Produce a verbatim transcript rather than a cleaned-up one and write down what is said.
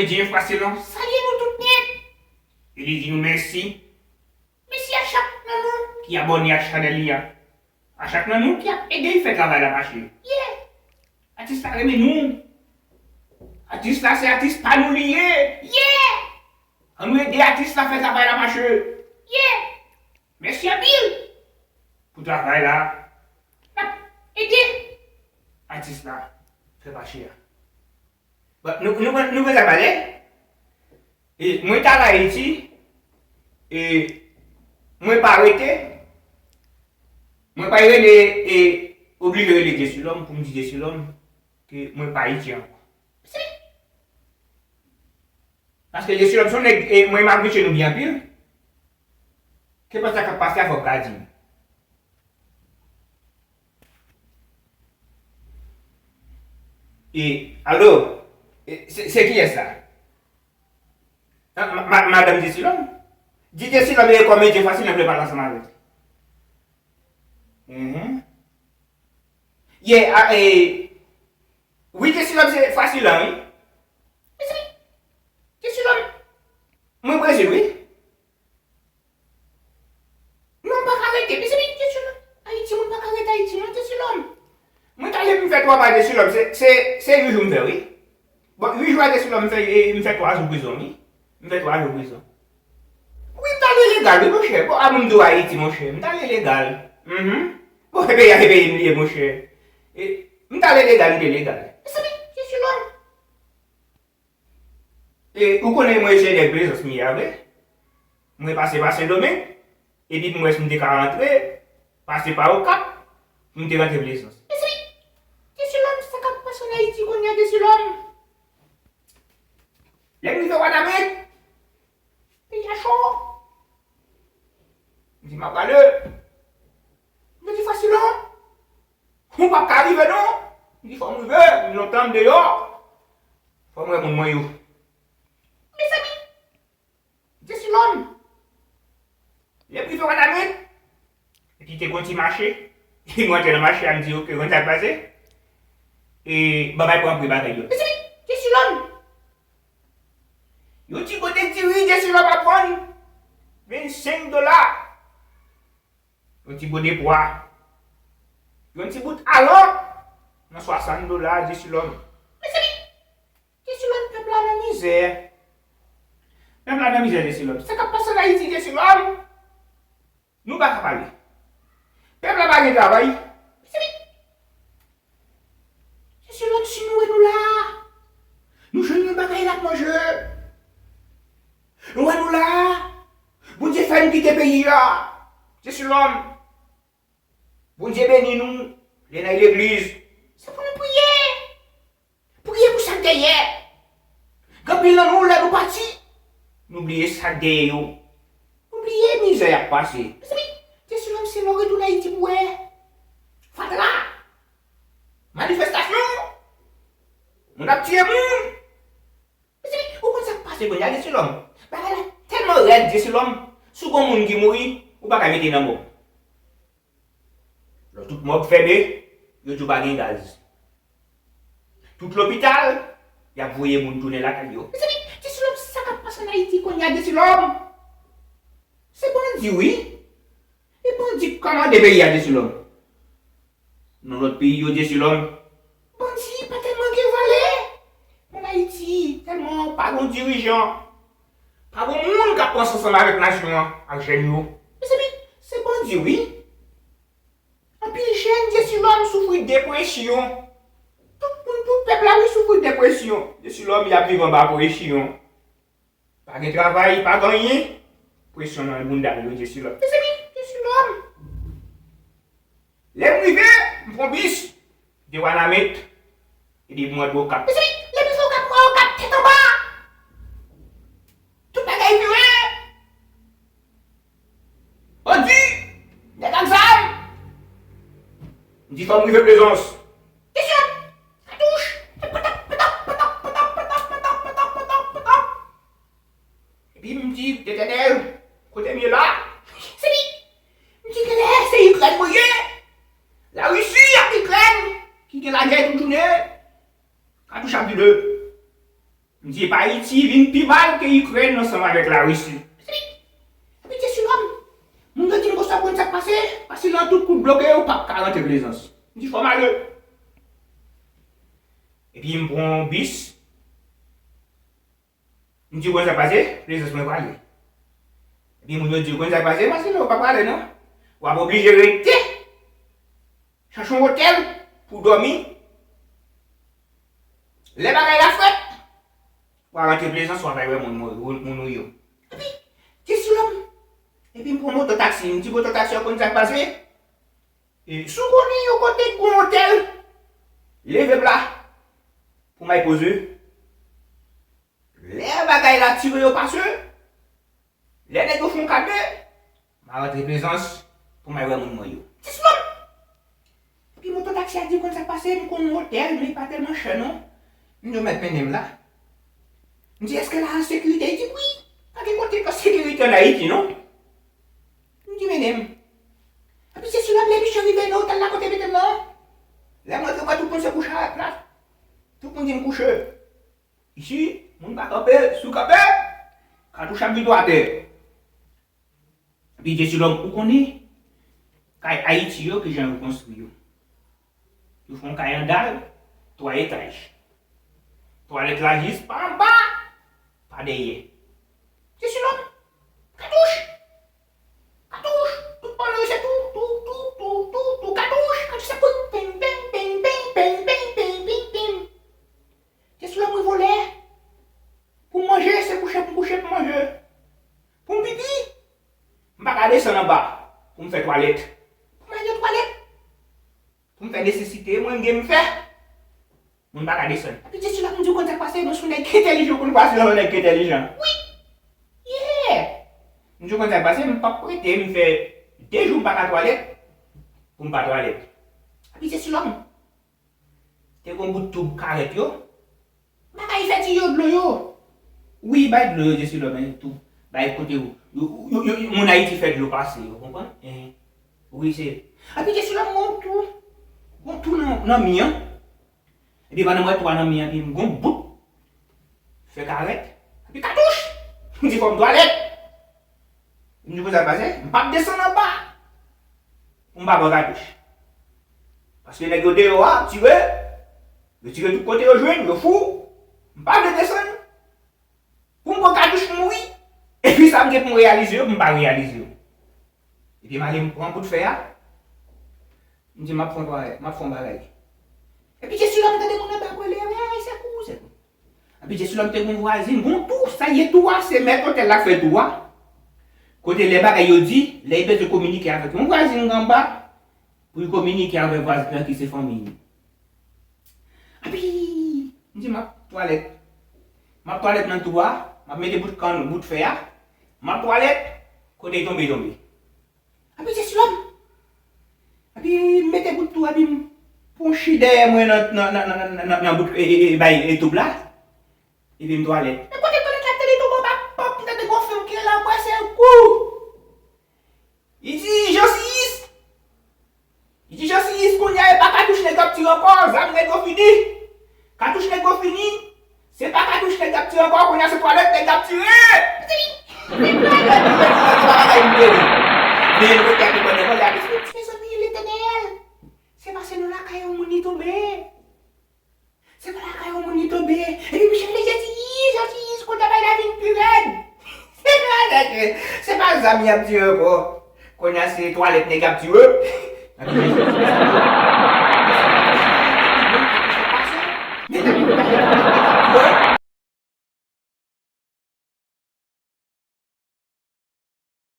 Medyen Fasilon salye nou tout nèt. E li di nou mèsi. Mèsi a chak nan nou ki abòne ak chanèl li a. A chak nan nou ki ap ede l fè travay la mache. Yeah! Atis la renmen nou. Atis la se atis pa nou li ye. Yeah! Ann nou ede atis la fè travay la mache. Yeah! Mèsi anpil pou travay la. N ap ede atis la fè mache a. Bon, nou, nou, nou konn sa pale. E mwen t al Ayiti, e mwen pa rete, mwen pa rele, e oblije rele Jessilòm pou m di Jessilòm ke mwen pa Ayiti ankò. Paske Jessilòm se yon nèg, e mwen m abitye nou byen anpil. Kenpòt sa k ap pase a, fò w ka di m. E, alo, e, se, se kiyès sa? Ah, ma, ma, madanm Jessilòm? Di Jessilòm e kòmedyen Fasilon vle pale ansanm avè l. Mhm. Yeah, a, e, wi, Jessilòm se Fasilon, wi. Mezanmi, Jessilòm, mwen prese, wi. Non, m pa ka rete. Mezanmi, Jessilòm, Ayiti, moun pa ka rete Ayiti, non, Jessilòm. Mwen t ale pou m fè twa pa Jessilòm, se, se, se uit jou m fè, wi. Bon, uit jou a Jessilòm m fè, e, m fè twa jou prizon, wi. M fè twa jou prizon. Wi, m t ale legal, wi, monchè. Bon, a moun di w Ayiti, monchè. M t ale legal. Mhm. Bon, se peyi a, se peyi m li ye, monchè. E, m t ale legal, m te legal. Mezanmi, Jessilòm. E ou konnen mwen se nèg Plezans m ye a vre. Mwen pase pa Sendomeng, epi m wè si m te ka rantre, pase pa Okap, m te rantre Plezans. Mezanmi, Jessilòm, sa k ap pase ann Ayiti kounye a, Jessilòm? Lè m rive Wanament, peyi a cho. M di m ap pale. M di Fasilon, ou p ap ka rive non. M di fò m rive, m lontan m deyò. Fò m wè moun mwen yo. Mezanmi, Jessilòm, lè m rive Wanament, epi te gon ti mache, mwen antre nan mache a, m di oke, konn sa k pase. E babay pran pri bagay yo. Mezanmi, Jessilòm, yon ti kote diri Jessilòm ap vann vennsenk dola. Yon ti gode pwa. Yon ti bout alan nan swasant dola, Jessilòm. Mezanmi, Jessilòm, pèp la nan mizè. Pèp la nan mizè, Jessilòm. Sa k ap pase ann Ayiti, Jessilòm? Nou pa ka pale. Pèp la pa gen travay. Mezanmi, Jessilòm, si nou wè nou la, nou jwenn yon bagay n ap manje. Nou wè nou la, Bondye fè n kite peyi a. Jessilòm, Bondye beni nou, lè n al legliz. Se pou nou priye. Priye pou sa k dèyè. Gen anpil nan nou, lè nou pati, nou bliye sa k dèyè yo. Nou bliye mizè y ap pase. Mezanmi, Jessilòm, se lè w retounen Ayiti pou wè fatra, manifestasyon, moun ap tiye moun. Mezanmi, ou konn sa k pase kounye a, Jessilòm? Bagay la tèlman rèd, Jessilòm, si w gen yon moun ki mouri, ou pa ka mete nan mò. Lè tout mòg fèmen, yo di w pa gen gaz. Tout lopital, y ap voye moun tounen lakay yo. Mezanmi, Jessilòm, sa k ap pase ann Ayiti kounye a, Jessilòm? Se bandi, wi. E bandi k kòmande peyi a, Jessilòm. Nan lòt peyi yo, Jessilòm, bandi pa tèlman gen valè. Ann Ayiti, tèlman pa gen dirijan. Pa gen moun k ap panse ansanm avèk nasyon an, ak jèn yo. Mezanmi, se bandi, wi. Anpil jèn, Jessilòm, soufri depresyon. Tout moun, tout pèp la, wi, soufri depresyon. Jessilòm, y ap viv anba presyon. Pa gen travay, pa gen anyen. Presyon nan bounda yo, Jessilòm. Mezanmi, Jessilòm. Lè m rive, m pran bis de Wanament, epi m rantre Okap. Mezanmi, lè m rive Okap, m wè Okap tèt anba. Tout bagay vire. Bandi, nèg ak zam. M di fò m rive Plezans. Jessilòm, katouch. Patap, patap, patap. Epi m di, Letènèl, kote m ye la? Se li. M di, genlè se Ikrèn mwen ye. Larisi ak Ikrèn ki gen lagè tout jounen. Katouch ap vide. M di, epi Ayiti vin pi mal ke Ikrèn ansanm avèk Larisi. Epi Dye si lòm, moun yo di m konsa, konn sa k pase, paske nan tout kout bloke yo p ap ka rantre Plezans. M di, fò m ale. Epi m pran yon bis. M di, konn sa k pase, Plezans mwen prale. Epi moun yo di, konn sa k pase, paske non, w p ap prale non. W ap oblije rete. Chache yon otèl pou w dòmi. Lè bagay la fèt, w a rantre Plezans, w a bay wè moun, moun, moun ou yo. Epi, Dye si lòm. Epi m pran moto taksi, m di moto taksi an, konn sa k pase. E, si w konnen yon kote k gon otèl, leve m la pou m al poze. Lè bagay la tire yo pase, lè nèg yo fè yon kade, m a rantre Plezans pou m al wè moun mwen yo. Ti slòm! Epi moto taksi a di, konn sa k pase, m konn yon otèl, men li pa tèlman chè non. M di, yo mèt mennen m la. M di, èske la an sekirite? Li di, wi, pa gen kote k an sekirite ann Ayiti non. M di, mennen m. Epi se sou la lè misye rive nan otèl la kote mete m nan. Lè m rantre, m wè tout moun se kouche a plat. Tout moun di m kouche. Isi, moun pa kanpe, si w kanpe, katouch ap vide w atè. Epi Dye si lòm, ou konnen, kay Ayiti yo, kijan yo konstwi yo. Yo fè yon kay an dal, twa etaj. Twalèt la jis pa anba, pa dèyè. Dye si lòm, katouch! Katouch! Tout panno yo se tou, tou, tou, tou, tou, tou, katouch! Katouch se ping, ping, ping, ping, ping, ping, ping, ping, ping, ping. Dye si lòm, wi, volè. Pou m manje, se kouche pou m kouche pou m manje. Pou m pipi, m pa ka desann anba pou m fè twalèt. Pou m al nan twalèt, pou m fè nesesite mwen, m gen m fè. Moun pa ka desann. Epi Dye si lòm, m di w konn sa k pase, mwen se yon nèg ki entèlijan, w konn pase yon nèg ki entèlijan. Wi! Yeah! M di w konn sa k pase, m p ap rete, m fè de jou m pa ka twalèt, pou m pa twalèt. Epi Dye si lòm, te gon bout toub karèt yo. Bagay fè tiyo dlo yo. Wi, bay dlo yo, Dye si lòm, men toub. Bay kote yo, yo, yo, yo, yo, moun Ayiti fè dlo pase, ou konprann? Enhen. Wi, se. Epi Dye si lòm, gon tou. Gon tou nan, nan mi an. Epi pandan m wè twa nan mi an, epi m gon bout fè karèt. Epi katouch! M di fò m twalèt. M di konn sa k pase, m p ap desann anba pou m pa pran katouch. Paske nèg yo deyò a ap tire, yo tire tout kote yo jwenn, yo fou. M pa vle desann pou m pran katouch mouri. Epi sa m gen pou m reyalize yo, pou m pa reyalize yo. Epi m ale m pran bout fè a, m di m ap fè yon bagay, m ap fè yon bagay. Epi Dye si lòm, m tande moun anba kwele, ey, sekou, sekou. Epi Dye si lòm, te gon vwazin, gon tou, sa ye tou a, se mèt otèl la k fè tou a. Kote lè bagay yo di, lè li bezwen kominike avèk yon vwazin anba, pou l kominike avèk vwazin lan ki se fanmi li. Epi, m di m ap twalèt. M ap twalèt nan tou a, m ap mete bout kann, bout fè a, m ap twalèt, kote l tonbe, tonbe. Epi Dye si lòm. Epi m mete bout tou, epi m ponchi dèyè mwen nan, nan, nan, nan, nan, nan bout, e, e, e, bay, e, toub la. Epi m twalèt. E kote twalèt la tande tou bò pa pòt, m tande gon fanm ki rele anmwey, se kou. Li di, Josiyis! Li di, Josiyis, kounye a, e pa katouch nèg ap tire ankò, zam nèg yo fini. Katouch nèg yo fini, se pa katouch nèg ap tire ankò, kounye a se twalèt nèg ap tire. Men yo te ap pran devan la, mezanmi, Letènèl, se pase nan lakay yon moun li tonbe. Se pa lakay yon moun li tonbe. Epi misye rele Jezi, Jezi, kounye a bagay la vin pi rèd. Se pa nèg, se pa zam y ap tire ankò. Kounye a se twalèt nèg ap tire.